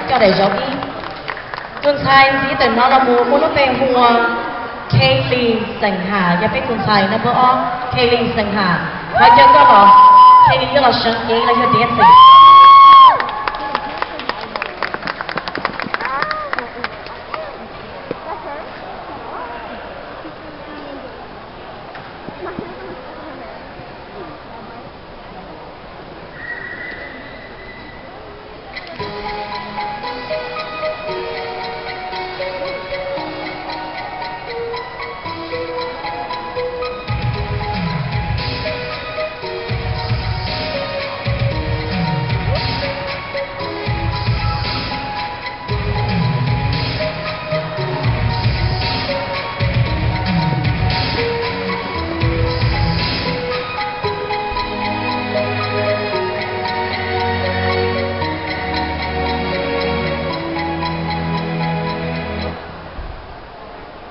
Coj daim zauv ib. Tus ntxhais ntxiv ntawm no los mus muaj lub npe hu ua Kaylee Xeem Ham, yog peb tus ntxhais no npawb ob, Kaylee Xeem Ham. Thov caw koj los, Kaylee yuav los sawv kev los yog tias xeem.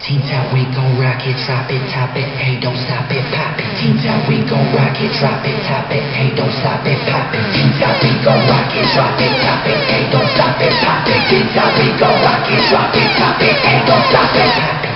Team Taiwan gon rock it, drop it, top it, hey, don't stop it, pop it. Team Taiwan gon rock it, drop it, top it, hey, don't stop it, pop it. Team Taiwan gon rock it, drop it, top it, hey, don't stop it, pop it. Team Taiwan gon rock it, drop it, top it, hey, don't stop it, pop it.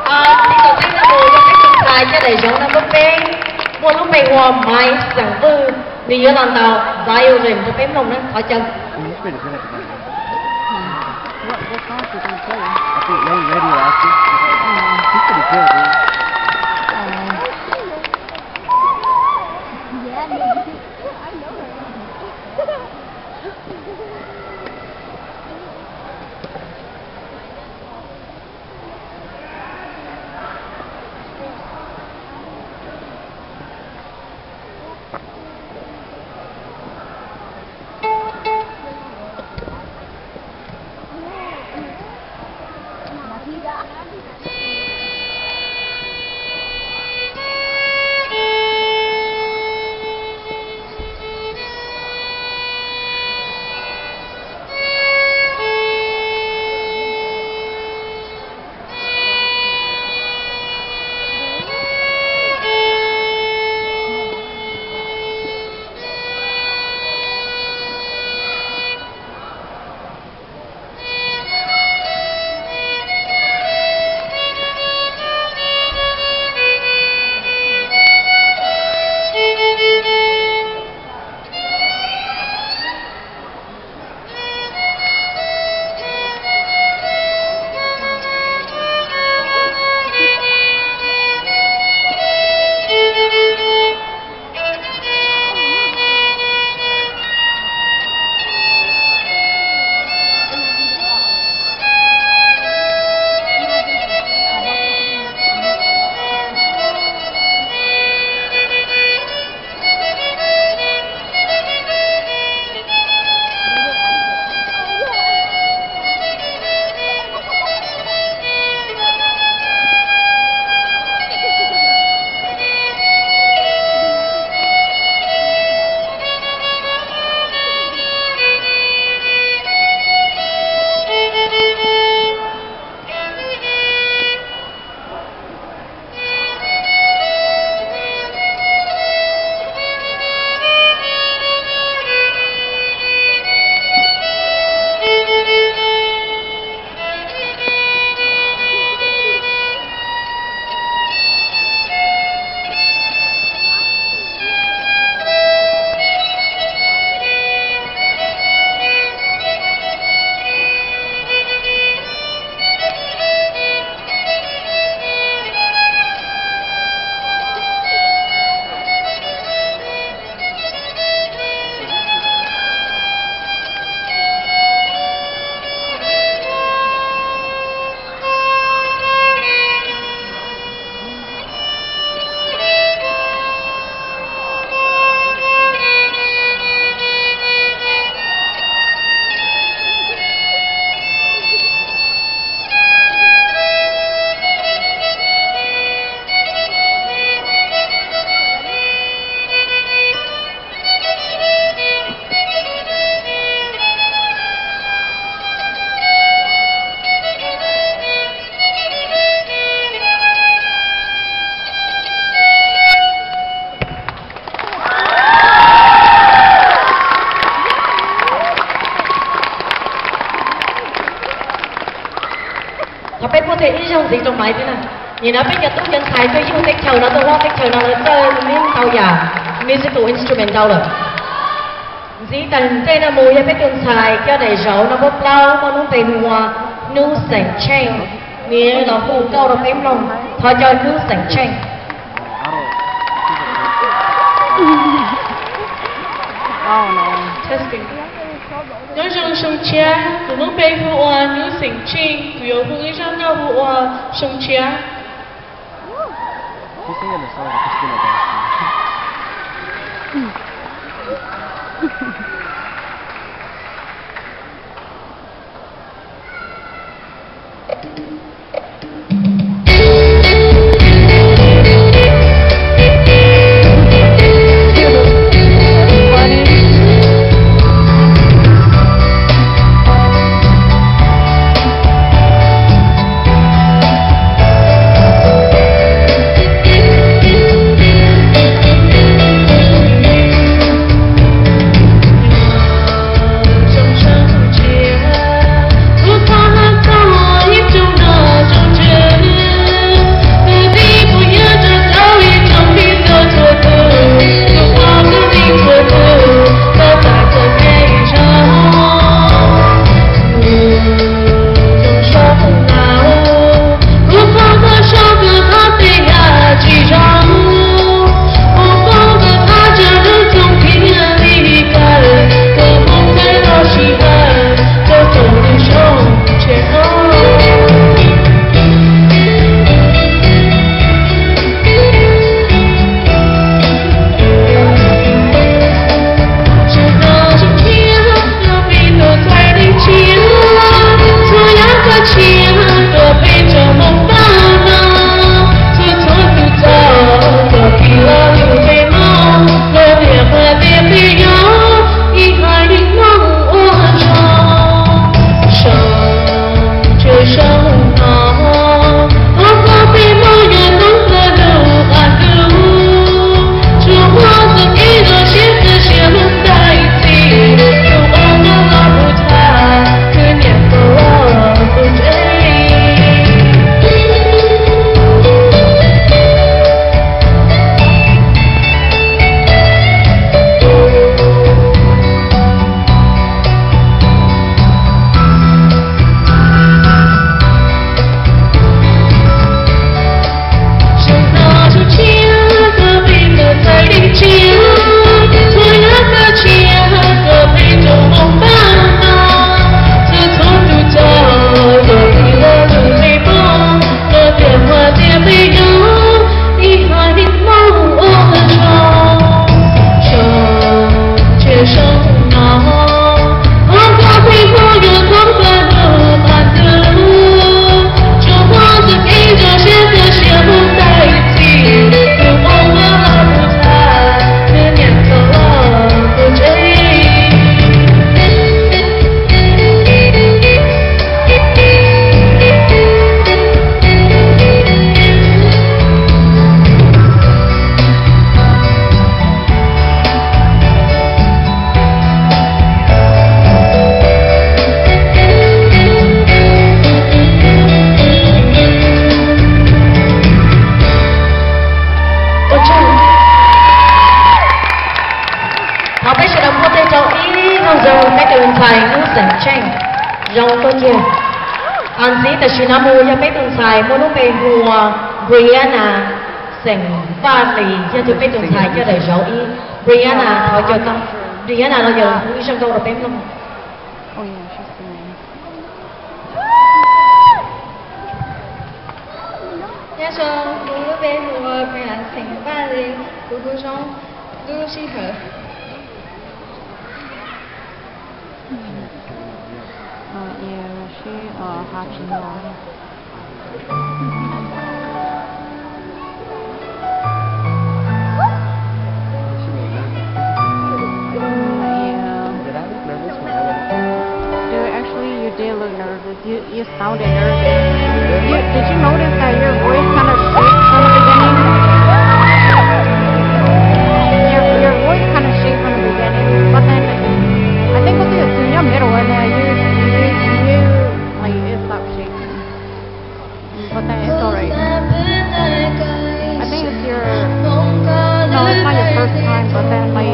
Tib tau teb no mus yog peb tus ntxhais coj daim zauv no rau peb, muaj lub npe hu ua Maiv Xeem Vwj, nws yuav los ntaus violin rau peb mloog na, thov caw. Thov peb pub tib ib zaug ntxiv rau Maiv thiab na. Nim no peb cov tub cov ntxhais tuaj yug teb chaws no, tuaj huab teb chaws no lawv txawj ntau yam musical instrument ntau lawm. Ntxiv tag ntej no mus yog peb tus ntxhais coj daim zauv no npawb plaub muaj lub npe hu ua Hnub Xeem Tsheej, nws los hu nkauj rau peb mloog. Thov caw Hnub Xeem Tsheej. Nyob zoo xyoo tshiab, kuv lub npe hu ua Hnub Xeem Tsheej, kuv yuav hu ib zaj nkauj hu ua Xyoo Tshiab. Ntxhais Hnub xeem Tsheej zoo tuaj kiag. Ntxiv tam sim no mus yog peb tus ntxhais muaj lub npe hu ua Brianna xeem Vaj Lis, yog tus peb tus ntxhais coj daim zauv ib. Brianna, thov caw koj, Brianna los yog hu ib zaj nkauj rau peb mloog. Nyob zoo, kuv lub npe hu ua Brianna xeem Vaj Lis, kuv hu zoo lub sij hawm. Dude, actually, you did look nervous. You, you sounded nervous. You, did you notice that your voice kind of shook from the beginning? Your, your voice kind of shook from the beginning, but then I think with the, it's in your middle, and then you, you, you, like, it stopped shaking. But then it's alright. I think it's your, no, it's not your first time, but then like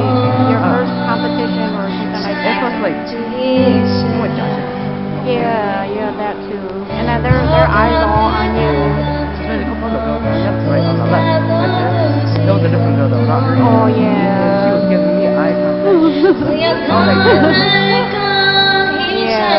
your first competition or something like that. It was like, yeah, yeah, that too. And then their, their eyes all on you. Oh yeah. Yeah.